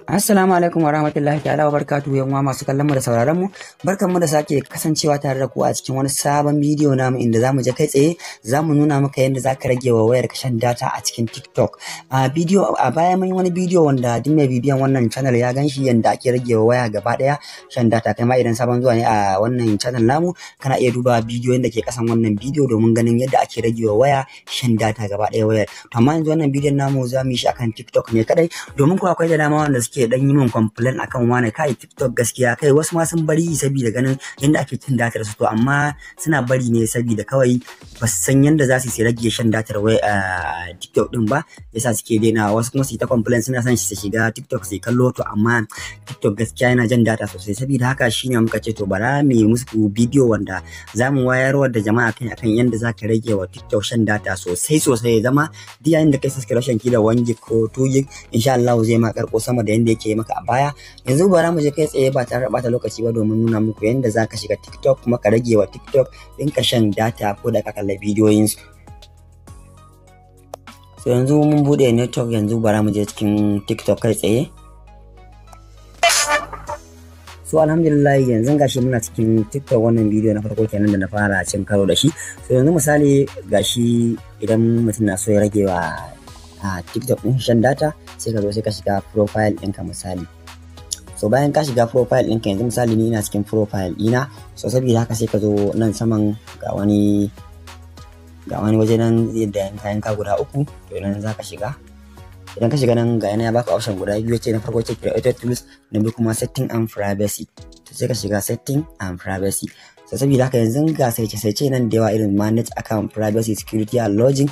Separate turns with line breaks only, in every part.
Assalamu alaikum wa rahmatullahi ta'ala wa barakatuhu, yan uwa masu kallon mu da sauraron mu. Barkanmu da sake kasancewa tare da ku a cikin wani sabon bidiyo namu, inda zamu je kai tsaye zamu nuna maka yadda zaka rage wa wayar ka shan data a cikin TikTok. A bidiyo a baya mun yi wani bidiyo wanda duk mai bibiyan wannan channel ya ganshi, yadda ake rage wa waya gaba daya shan data. Kai ma idan sabon zuwa ne a wannan channel namu, kana iya duba bidiyoyin da ke kasan wannan bidiyo domin ganin yadda ake rage wa waya shan data gaba daya wayar. To amma yanzu wannan bidiyon namu za mu yi shi akan TikTok ne kadai, domin kuwa akwai da dama wanda suke dan yi min complain akan wani kai TikTok gaskiya kai, wasu ma sun bari saboda ganin yadda ake cin datar su. To amma suna bari ne saboda kawai ba su san yadda za su rage shan datar wai a TikTok din ba, yasa suke daina. Wasu kuma su yi ta complain, suna son su shiga TikTok su kallo, to amma TikTok gaskiya yana jan data sosai. Saboda haka shine muka ce to bara mu yi musu bidiyo wanda za mu wayarwa da jama'a kai akan yadda za ka rage wa TikTok shan data sosai sosai, ya zama duk yayin da kai subscription kila 1 gig ko 2 gig, insha Allah zai ma karko sama da yanda yake maka a baya. Yanzu bara mu je kai tsaye ba tare da bata lokaci ba domin nuna muku yanda zaka shiga TikTok kuma ka rage wa TikTok ɗinka shan data ko da ka kalla bidiyoyin su. So yanzu mun bude network, yanzu bara mu je cikin TikTok kai tsaye. So alhamdulillah, yanzu gashi muna cikin TikTok. Wannan bidiyo na farko kenan da na fara cin karo da shi. So yanzu misali gashi, idan mutum na so ya rage wa a TikTok ɗin shan data, sai ka zo sai ka shiga profile ɗinka misali. So bayan ka shiga profile ɗinka, yanzu misali ni ina cikin profile ɗina. So saboda haka sai ka zo nan saman, ga wani waje nan yadda yanka yanka guda uku, to nan za ka shiga. Idan ka shiga nan, ga yana ya baka option guda biyu ce. Na farko ce creator tools, na biyu kuma setting and privacy. To sai ka shiga setting and privacy. So saboda haka yanzu ga saice-saice nan da yawa, irin manage account, privacy, security and login,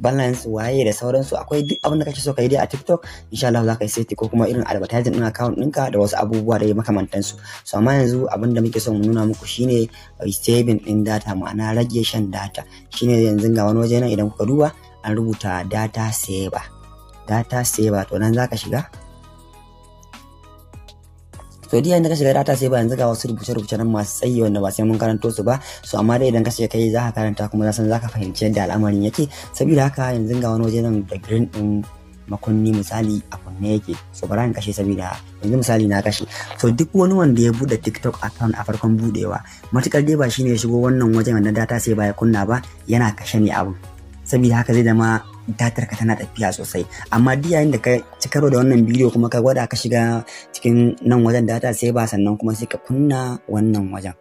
balance, waye da sauransu. Akwai duk abin da kake so ka yi dai a TikTok, insha Allah za ka yi set, ko kuma irin advertising din account ɗinka da wasu abubuwa da makamantansu. So amma yanzu abin da muke so mu nuna muku shine saving din data, ma'ana rage shan data. Shine yanzu ga wani waje nan, idan kuka duba an rubuta data saver, data saver. To nan za ka shiga. To duk yayin da ka shiga data saver, yanzu ga wasu rubuce-rubuce nan masu tsayi wanda ba sai mun karanto su ba. So amma dai idan ka shiga kai za ka karanta, kuma san za ka fahimci yadda al'amarin yake. Saboda haka yanzu ga wani waje nan da green din makunni, misali a kunne yake. So bara in kashe, saboda yanzu misali na kashe. So duk wani wanda ya bude TikTok account a farkon budewa, matukar dai ba shine ya shigo wannan wajen na data saver ya kunna ba, yana kashe ne abu. Saboda haka zai zama datar ka tana tafiya sosai. Amma duk yayin da ka ci karo da wannan bidiyo kuma ka gwada ka shiga cikin nan wajen data saver, sannan kuma sai ka kunna wannan wajen,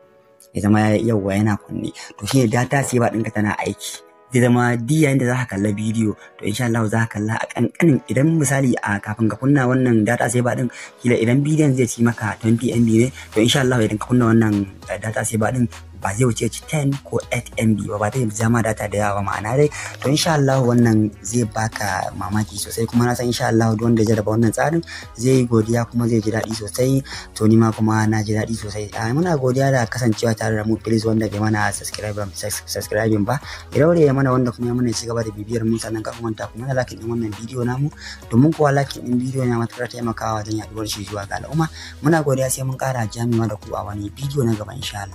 ya zama yauwa yana kunne, to shine data saver ɗinka tana aiki. Zai zama duk yayin da za ka kalla bidiyo, to insha Allah za ka kalla a kankanin. Idan misali a kafin ka kunna wannan data saver din, kila idan bidiyon zai ci maka 20 MB ne, to insha Allah idan ka kunna wannan data saver din ba zai wuce ci 10 ko 8 MB ba, ba zai zama data da yawa ba. Ma'ana dai, to insha Allah wannan zai baka mamaki sosai, kuma na san insha Allah duk wanda ya jarraba wannan tsarin zai yi godiya kuma zai ji daɗi sosai. To ni ma kuma na ji daɗi sosai. Muna godiya da kasancewa tare da mu. Please, wanda bai mana subscribing ba, ya daure ya mana, wanda kuma ya mana ci gaba da bibiyar mu. Sannan ka manta kuma na like din wannan bidiyo namu, domin kuwa like din bidiyo na matuƙar taimakawa wajen yaduwar shi zuwa ga al'umma. Muna godiya, sai mun ƙara jami'a da ku a wani bidiyo na gaba insha Allah.